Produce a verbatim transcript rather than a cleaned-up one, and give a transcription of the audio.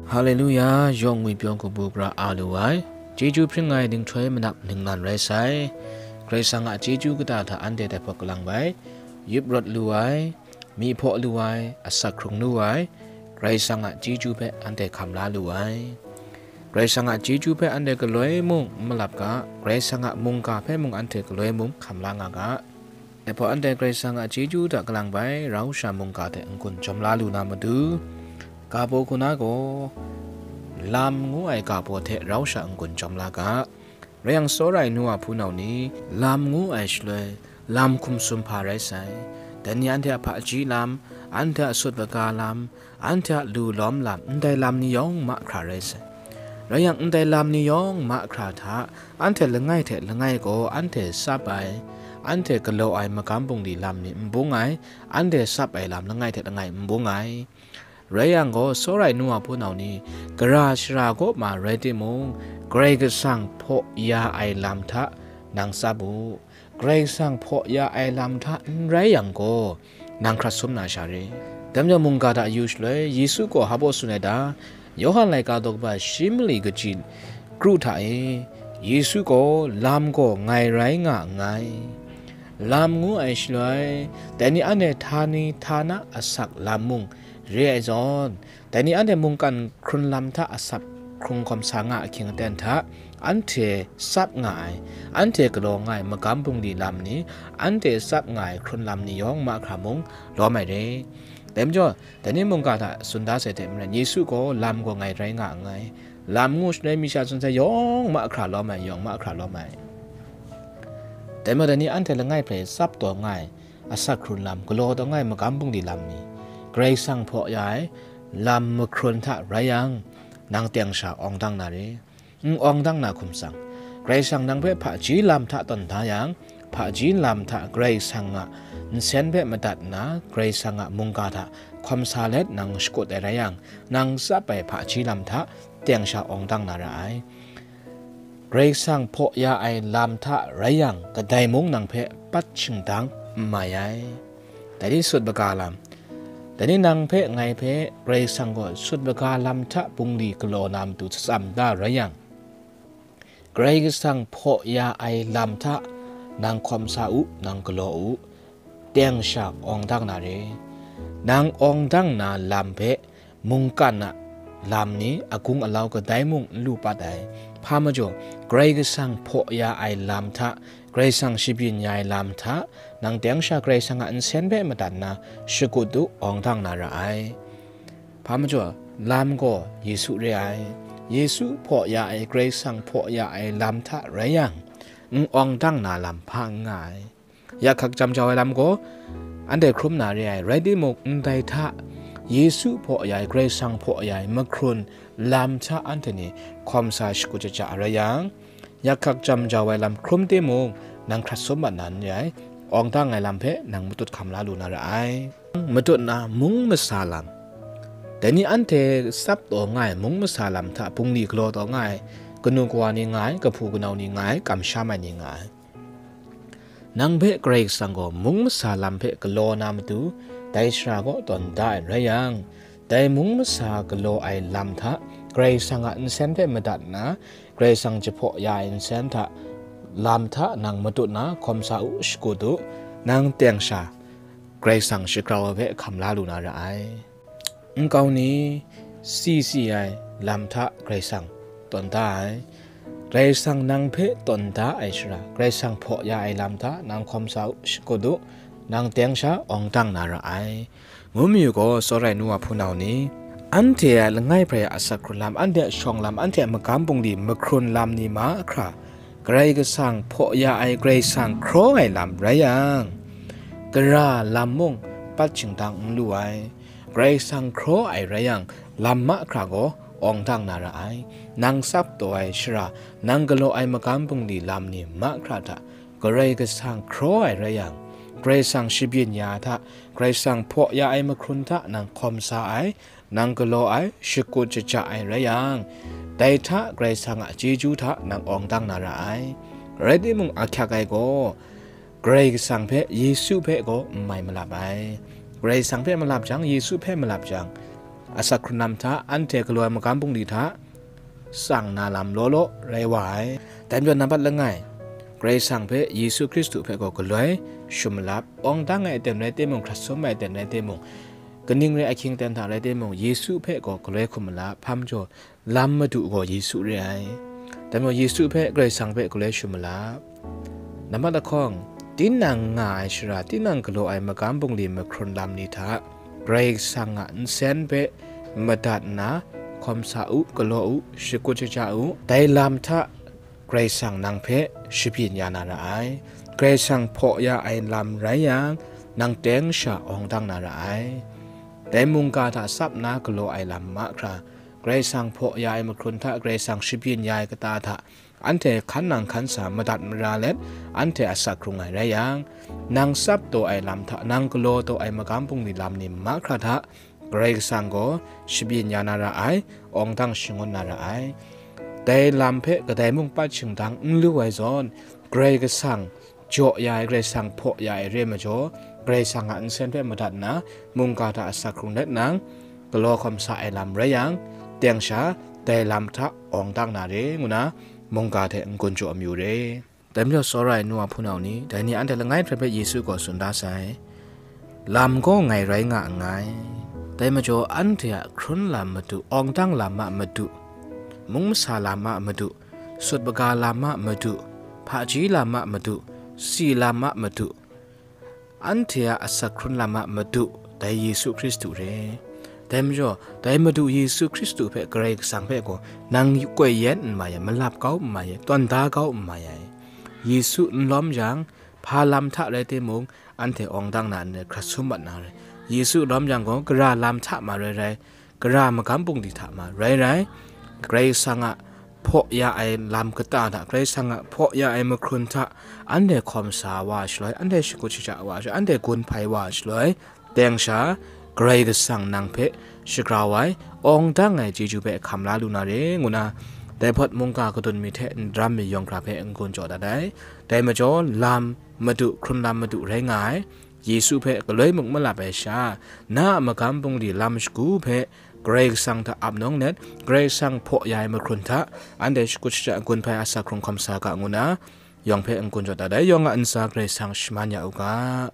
Haleluya, yawng ngwipyaw kabu gara a lu ai, chyeju hpring ai ninghtoi manap ningnan rai sai. Karai Kasang a chyeju kata hta anhte dai hpawt kalang bai, yup rawt lu ai, myi hpaw lu ai, asak hkrung lu ai, Karai Kasang a chyeju hpe anhte hkam la lu ai. Karai Kasang a chyeju hpe anhte galoi mung n malap ga, Karai Kasang a mungga hpe mung anhte galoi mung hkam la nga ga. Dai hpawt anhte Karai Kasang a chyeju hta kalang bai rau sha mungga hte n-gun jawm la lu na matu, ga baw hku na gaw, lam ngu ai ga baw hte rau sha n-gun jawm la ga. Rai yang, tsawra ai nu a hpunau ni, lam ngu ai shaloi, lam hkum sum hpa rai sai. Dai ni anhte a hpaji lam, anhte a sut baga lam, anhte a lu lawm lam, ndai lam ni yawng mahkra rai sai. Rai yang, ndai lam ni yawng mahkra hta, anhte langai hte langai gaw anhte tsap ai, anhte galaw ai magam bungli lam ni n bung ai, anhte tsap ai lam langai hte langai n bung ai. Rai yang gaw, tsawra ai nu a hpunau ni, gara shara kaw ma rai timung, Karai Kasang hpaw ya ai lam hta nang tsap u. Karai Kasang hpaw ya ai lam hta n rai yang gaw, nang hkrat sum na sha re. Dai majaw mungga hta yu shaloi, Yesu gaw hpa baw tsun ai ta? Yawhan laika daw kaba shi mali kaji kru hta e, Yesu gaw lam gaw ngai rai nga nngai. Lam ngu ai shaloi, dai ni anhte htani htana asak lam mung re ai zawn, dai ni anhte mungkan hkrun lam hta asak hkrung hkawm sa nga ahkying aten hta, anhte tsap nga ai, anhte galaw nga ai magam bungli lam ni, anhte tsap nga ai hkrun lam ni yawng mahkra mung lawm ai re. Dai majaw, dai ni mungga hta tsun da sai hte maren, Yesu gaw lam gaw ngai rai nga nngai, lam ngu shaloi mi sha tsun sai yawng mahkra lawm ai, yawng mahkra lawm ai. Dai majaw, dai ni anhte langai hpe tsap taw nga ai, asak hkrun lam, galaw taw nga ai magam bungli lam ni, Karai Kasang hpaw ya ai lam mahkrun hta rai yang, nang teng sha awng dang na re. N awng dang na hkum tsang, Karai Kasang nang hpe hpaji lam hta tawn da yang, hpaji lam hta Karai Kasang a nsen hpe madat nna, Karai Kasang a mungga hta hkawm sa let nang shakut ai rai yang, nang tsap ai hpaji lam hta teng sha awng dang na ra ai. Karai Kasang hpaw ya ai lam hta rai yang, kadai mung nang hpe pat shingdang n mai ai. Dai ni sut baga lam. Dai ni nang hpe, ngai hpe, Karai Kasang gaw sut baga lam hta bungli galaw na matu shatsam da rai yang, Karai Kasang hpaw ya ai lam hta nang hkawm sa u, nang galaw u, teng sha awng dang na re. Nang awng dang na lam hpe mungkan a lam ni agung alau kadai mung n lu pat ai. Hpa majaw, Karai Kasang hpaw ya ai lam hta, Karai Kasang shabyin ya ai lam hta, nang teng sha Karai Kasang a nsen hpe madat nna, shakut u, awng dang na ra ai. Hpa majaw, lam gaw Yesu re ai. Yesu hpaw ya ai, Karai Kasang hpaw ya ai lam hta rai yang, n awng dang na lam hpa n nga ai. Yak hkak jam jau ai lam gaw, anhte hkrum na re ai, rai timung, ndai hta, Yesu hpaw ya ai, Karai Kasang hpaw ya ai, mahkrun lam hta anhte ni hkawm sa shakut shaja rai yang, yak hkak jam jau ai lam hkrum timung, nang hkrat sum mat na n re ai, awng dang ai lam hpe nang matut hkam la lu na ra ai. Matut na mung masa lam. Dai ni anhte tsap taw nga ai mung masa lam hta bungli galaw taw nga ai, kanu kawa ni nga ai, kahpu kanau ni nga ai, kamsham ai ni nga ai. Nang hpe Karai Kasang gaw mung masa lam hpe galaw na matu, dai shara kaw tawn da ai rai yang, dai mung masa galaw ai lam hta Karai Kasang a nsen hpe madat nna, Karai Kasang jahpaw ya ai nsen hta lam hta nang matut na hkawm sa u, shakut u, nang teng sha Karai Kasang shagrau ai hpe hkam la lu na ra ai. Nkau ni si si ai lam hta Karai Kasang tawn da ai. Karai Kasang nang hpe tawn da ai shara, Karai Kasang hpaw ya ai lam hta nang hkawm sa u, shakut u, nang teng sha awng dang na ra ai. Ngu mayu gaw, tsawra ai nu a hpunau ni, anhte a langai hprai a asak hkrun lam, anhte a shawng lam, anhte a magam bungli mahkrun lam ni mahkra, Karai Kasang hpaw ya ai, Karai Kasang hkraw ai lam rai yang, gara lam mung pat shingdang n lu ai. Karai Kasang hkraw ai rai yang, lam mahkra gaw awng dang na ra ai. Nang tsap taw ai shara, nang galaw ai magam bungli lam ni mahkra hta, Karai Kasang hkraw ai rai yang, Karai Kasang shabyin ya hta, Karai Kasang hpaw ya ai mahkrun hta nang hkawm sa ai, nang galaw ai, shakut shaja ai rai yang, dai hta Karai Kasang a chyeju hta nang awng dang na ra ai. Rai timung, ahkyak ai gaw, Karai Kasang hpe, Yesu hpe gaw n mai malap ai. Karai Kasang hpe malap jang, Yesu hpe malap jang, asak hkrun lam hta, anhte galaw ai magam bungli hta tsang na lam law law rai wa ai. Dai majaw nambat langai, Karai Kasang hpe, Yesu Hkristu hpe gaw galoi shum malap, awng dang ai aten rai timung, hkrat sum ai aten rai timung, kaning rai ahkying aten hta rai timung, Yesu hpe gaw galoi hkum malap, hpa majaw lam madu gaw Yesu re ai. Dai majaw Yesu hpe, Karai Kasang hpe galoi shum malap. Nambat lahkawng, tinang nga ai shara, tinang galaw ai magam bungli mahkrun lam ni hta, Karai Kasang a nsen hpe madat nna, hkawm sa u, galaw u, shakut shaja u, dai lam hta Karai Kasang nang hpe shabyin ya na ra ai. Karai Kasang hpaw ya ai lam rai yang, nang teng sha awng dang na ra ai. Dai mungga hta tsap nna galaw ai lam mahkra, Karai Kasang hpaw ya ai mahkrun hta Karai Kasang shabyin ya ai kata hta anhte hkan nang hkan sa madat mara let, anhte asak hkrung ai rai yang, nang tsap taw ai lam hta, nang galaw taw ai magam bungli lam ni mahkra hta, Karai Kasang gaw shabyin ya na ra ai, awng dang shangun na ra ai. Dai lam hpe kadai mung pat shingdang n lu ai zawn, Karai Kasang jaw ya ai, Karai Kasang hpaw ya ai re ai majaw, Karai Kasang a nsen hpe madat nna, mungga hta asak hkrung let nang, galaw hkawm sa ai lam rai yang, teng sha dai lam hta awng dang na re, ngu na mungga hte n-gun jaw amyu re. Dai majaw tsawra ai nu wa hpunau ni, dai ni anhte langai hkrai hpe Yesu gaw tsun da sai. Lam gaw ngai rai nga nngai. Dai majaw anhte a hkrun lam madu, awng dang lam a madu, mung masa lam a madu, sut maga lam a madu, hpaji lam a madu, si lam a madu, anhte a asak hkrun lam a madu, dai Yesu Hkristu re. Dai majaw, dai Madu Yesu Hkristu hpe Karai Kasang hpe gaw nang koi yen n mai ai, malap kau n mai ai, tawn da kau n mai ai. Yesu n lawm jang, hpa lam hta rai timung, anhte awng dang na n rai, hkrat sum mat na rai. Yesu lawm jang gaw, gara lam hta ma rai rai, gara magam bungli hta ma rai rai, Karai Kasang a hpaw ya ai lam kata hta, Karai Kasang a hpaw ya ai mahkrun hta, anhte hkawm sa wa shaloi, anhte shakut shaja wa shaloi, anhte gun hpai wa shaloi, teng sha Karai Kasang nang hpe shagrau ai, awng dang ai chyeju hpe hkam la lu na re, ngu na, dai hpawt mungga kadun mi hte n daram mi yawng hkra hpe n-gun jaw dat ai. Dai majaw, lam madu, hkrun lam madu rai nga ai, Yesu hpe galoi muk malap ai sha, na a magam bungli lam shagu hpe Karai Kasang hta ap nawng let, Karai Kasang hpaw ya ai mahkrun hta, anhte shakut shaja gun hpai asak hkrung hkawm sa ga, ngu na, yawng hpe n-gun jaw dat ai. Yawng a ntsa Karai Kasang shaman ya u ga.